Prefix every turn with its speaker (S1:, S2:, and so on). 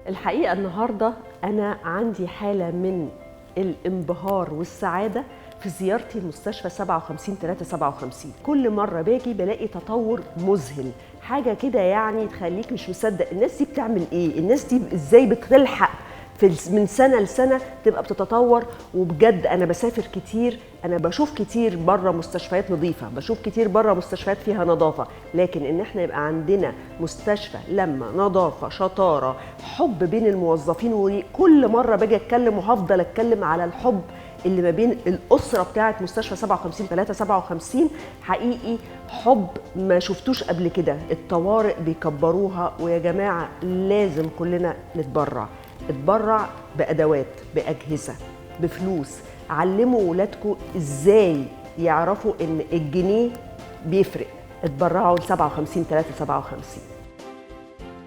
S1: الحقيقة النهاردة أنا عندي حالة من الانبهار والسعادة في زيارتي لمستشفى 57 357. كل مرة باجي بلاقي تطور مذهل، حاجة كده يعني تخليك مش مصدق الناس دي بتعمل ايه، الناس دي ازاي بتلحق في من سنة لسنة تبقى بتتطور. وبجد أنا بسافر كتير، أنا بشوف كتير بره مستشفيات نظيفة، بشوف كتير بره مستشفيات فيها نظافة، لكن إن إحنا يبقى عندنا مستشفى لما نظافة، شطارة، حب بين الموظفين. وكل مرة باجي أتكلم وهفضل أتكلم على الحب اللي ما بين الأسرة بتاعة مستشفى 57 357، حقيقي حب ما شفتوش قبل كده. الطوارئ بيكبروها، ويا جماعة لازم كلنا نتبرع، اتبرع بأدوات، بأجهزة، بفلوس. علموا ولادكم ازاي يعرفوا ان الجنيه بيفرق. اتبرعوا ل 57 357.